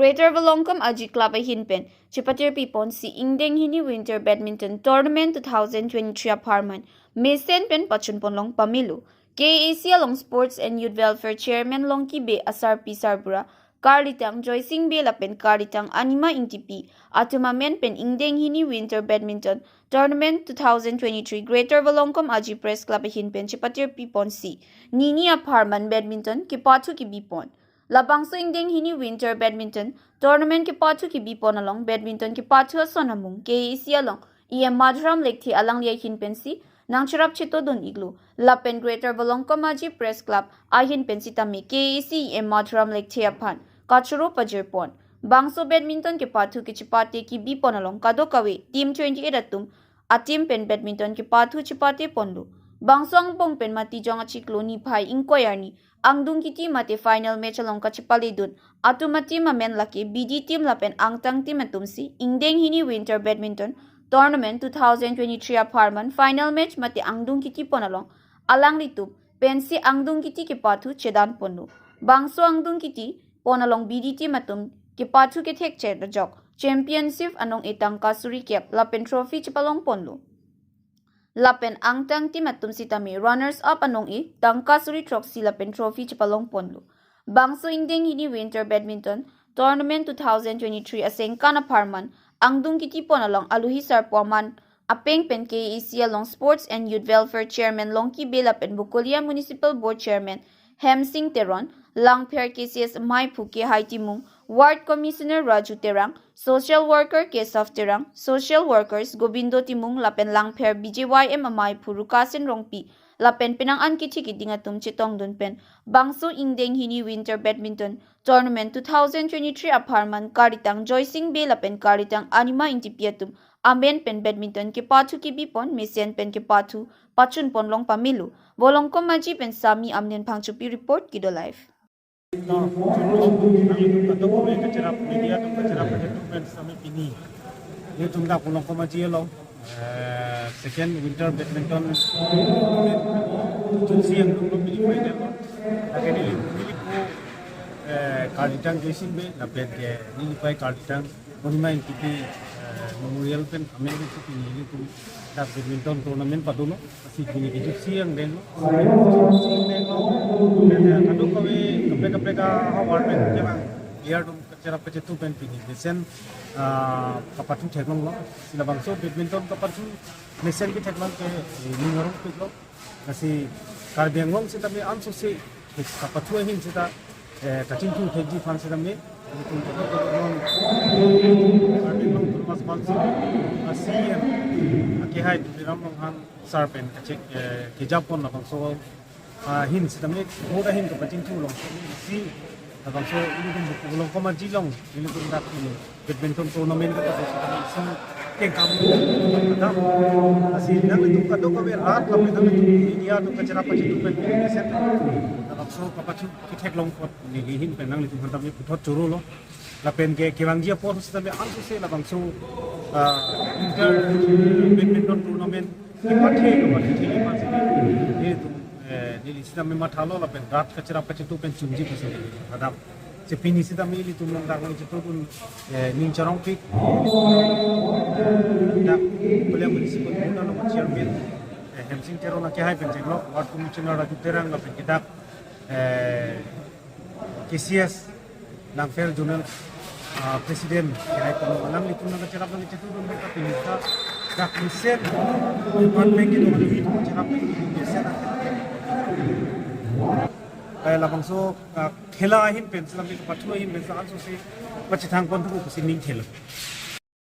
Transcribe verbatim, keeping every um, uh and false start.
Greater Volongkom Aji Club ahin pen chipatirpi ponsi ingdeng hini Winter Badminton Tournament two thousand twenty-three apharman mesen pen pachun ponlong pamelo. K A A C along Sports and Youth Welfare Chairman Longki Bey asarpi sarbura Karlitang Joysing Bey lapen Karlitang Anima Ingtipi atum amen pen ingdeng hini Winter Badminton Tournament two thousand twenty-three Greater Volongkom Aji Press Club ahin pen chipatirpi ponsi nini apharman badminton kepathu kebi pon. Labangso ingdeng hini Winter Badminton Tournament kepathu kebi pon along badminton kepathu ason amung K A A C along E M Madhuram Lekthe alangli ahin pensi nangcherap chetodun iklo. Lapen Greater Volongkom Aji Press Club ahin pen sitame K A A C E M Madhuram Lekthe aphan kachoro pajir pon. Bangso badminton kepathu kechipate kebi pon along kadokave team twenty-eight atum ateam pen badminton kepathu chipate ponlo. Bangso angbong pen Matijong achiklo niphai ingkoi arni angdung kiti mate final match along kachipaledun atum ateam amen lake B D team lapen angtang team atumsi ingdeng hini Winter Badminton Tournament two thousand twenty-three apharman final match mate angdung kiti pon along alanglitum pensi angdung kiti kepathu chedan ponlo. Bangso angdung kiti pon along B D team atum kepathu kethek chedajok championship anong-e tangka suri kep lapen trophy chepalong ponlo. Lapen angtang team atum sitame runners up anong-e tangka suri throksi lapen trophy chepalong ponlo. Bangso ingdeng hini Winter Badminton Tournament two thousand twenty-three asengkan apharman angdung kiti pon along aluhi sarpo aman apeng pen K A A C along Sports and Youth Welfare Chairman Longki Bey lapen Bokolia Municipal Board Chairman Hemsing Teron, Langpher K C S maiphu Kehai Timung, Ward Commissioner Raju Terang, Social Worker Kesav Terang, Social Workers Gobindo Timung lapen Langpher B J Y M amaiphu Rukasen Rongpi lapen penang an kithi kiding atum chetongdun pen bangso ingdeng hini Winter Badminton Tournament two thousand twenty-three apharman Karlitang Joysing Bey lapen Karlitang Anima Ingtipi atum amen pen badminton kepathu kebi pon mesen pen kepathu pachun ponlong pamelo. Volongkom Aji pen Sami Amnen Phangchopi report Kido Live. No, choro lo, nangtum kadokave kacherap media atum kacherap atum pen sami pini. Nelitum dak Volongkom Aji along, eh, second Winter Badminton. Chunsi angdung lo pini final. Lake neli, neli pu, eh, Karlitang Joysing Bey, lapen ke neli pai Karlitang Anima Ingtipi, eh, Memorial pen amen si pini nelitum dak badminton tournament padulo. Si pini kejutsi angdeng lo. Kejutsi angdeng lo. Pen, eh, kadokave kaprek kaprek award pen kelang. Player atum kacherap kachetu pen pini mesen, ah, kapathu theklonglo. Si labangso badminton kapathu mesen ketheklong ke, eh, ning arongpiklo. Lasi Karbi Anglong sitame ansose kapathu ahin sita, eh, kachingthur thekji aphan sitame nelitum Karbi Anglong Autonomous Council, ah, C E M, ah, Kehai Tuliram Ronghang sar pen kachek, eh, kejapon labangso, ah, ahin sitame board ahin kapachingthur longsi labangso nelitum Volongkom Aji along nelitum dak ini badminton tournament kapathu sitame isi kengkam kadam. Lasi nanglitum kadokave rat lapen nanglitum media atum kacherap kachetu pen mesen labangso kapathu ketheklong apot neli ahin pen nanglitum aphan tame puthot choro lo. Lapen ke kevangji apor sitame ansose labangso, ah, Inter Badminton Tournament kepathe, kepathe thekji aphan sitame nelitum, eh, neli sitame mathalo lapen rat kacherap kachetu pen chunji aphan sitame kadam. Si pini sitame nelitum nangdang nangchetodun, eh, ning charongpik. Dak Bokolia Municipal Board along Chairman, eh, Hemsing Teron Kehai pen chenglok, Ward Commissioner Raju Terang lapen ke dak, eh, K C S Langpher Zonal, ah, President Kehai Timung alanglitum nangkacherap nangchetodun dak pini ta dak mesen department kedo aluhi atum kacherap mesen. Eh, labangso, ah, khela ahin pen sitame kapathu ahin pen ansose pachethang pon thu pusi ning khela.